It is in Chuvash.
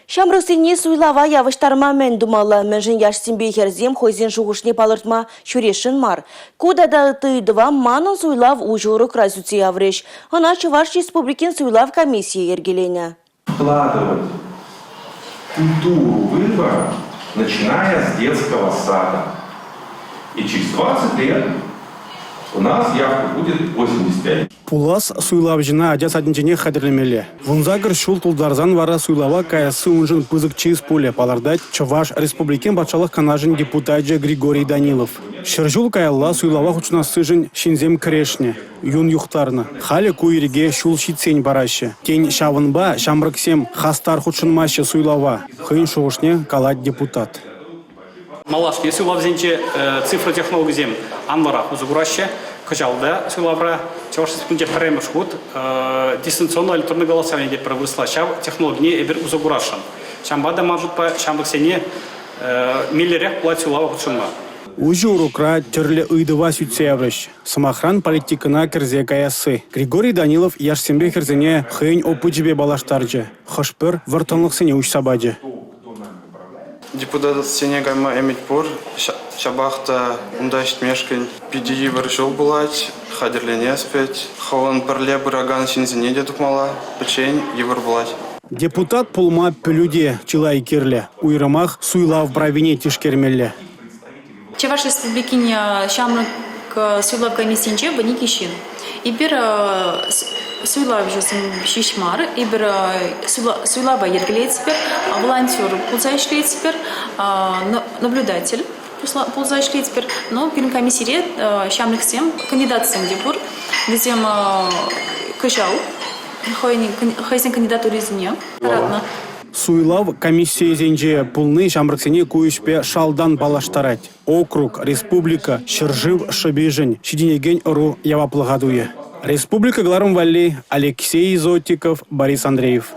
Ҫамрӑксене суйлава явӑҫтарма мӗн тумалла? Мӗншӗн яшсемпе хӗрсем хӑйсен шухӑшне палӑртма ҫӳресшӗн мар? Ку тата ытти ыйтӑва «Манӑн суйлав» уҫӑ урокра сӳтсе яврӗҫ. Ӑна Чӑваш Республикин суйлав комиссийӗ йӗркеленӗ. Вкладывать культуру выбора, начиная с детского сада. И через 20 лет у нас явка будет 85. Пулас суйлавҫӑна ача садӗнченех хатӗрлемелле. 18 ҫул тултарсан вара суйлава каясси уншӑн пысӑк чыс пулӗ, палӑртать Чӑваш Республикин Патшалӑх Канашӗн депутачӗ Григорий Данилов. 100 ҫул каялла суйлава хутшӑнассишӗн ҫынсем кӗрешнӗ, юн юхтарнӑ. Халӗ ку ирӗке ҫул ҫитсен параҫҫӗ. Тен, ҫавӑнпа ҫамрӑксем хастар хутшӑнмаҫҫӗ суйлава, хӑйӗн шухӑшне калать депутат. Малашне суйлавсенче цифра технологийӗсем анлӑрах усӑ кураҫҫӗ. Кӑҫал та суйлавра Чӑваш Республикинче пӗрремӗш хут дистанционное электронное голосование тетпӗр вырӑсла. Ҫав технологине эпир усӑ курасшӑн. Ҫавӑнпа та ман шутпа ҫамрӑксене меллӗрех пулать суйлава хутшӑнма. Уҫӑ урокра тӗрлӗ ыйтӑва сӳтсе яврӗҫ. Сӑмахран, политикӑна кӗрсе каясси. Григорий Данилов яшсемпе хӗрсене хӑйӗн опычӗпе паллаштарчӗ, хӑш-пӗр вӑрттӑнлӑхсене уҫса пачӗ. Депутатсене кайма ӗмӗт пур, ҫапах та унта ҫитмешкӗн питӗ йывӑр ҫул пулать, хатӗрленес вӗт. Хӑвӑн пӗрле пыракан ҫынсене те тупмалла, пӗччен йывӑр пулать. Депутат пулма пӗлӳ те чылай кирлӗ. Уйрӑмах суйлав правине тишкермелле. Чӑваш Республикин ҫамрӑк суйлав комиссийӗнче 12 ҫын. Эпир суйлавҫӑсем ҫеҫ мар, эпир суйлава йӗркелетпӗр, волонтер пулса ӗҫлетпӗр, наблюдатель пулса ӗҫлетпӗр. Но пирӗн комиссире ҫамрӑксем, кандидатсем те пур. Вӗсем кӑҫал хӑйсен кандидатурисене тӑратнӑ. Суйлав комиссийӗсенче пулни ҫамрӑксене ку ӗҫпе шалтан паллаштарать. Округ, республика, ҫӗршыв шӑпишӗн ҫитӗнекен ӑру яваплӑха туйӗ. Республика кӑларӑм валли Алексей Зотиков, Борис Андреев.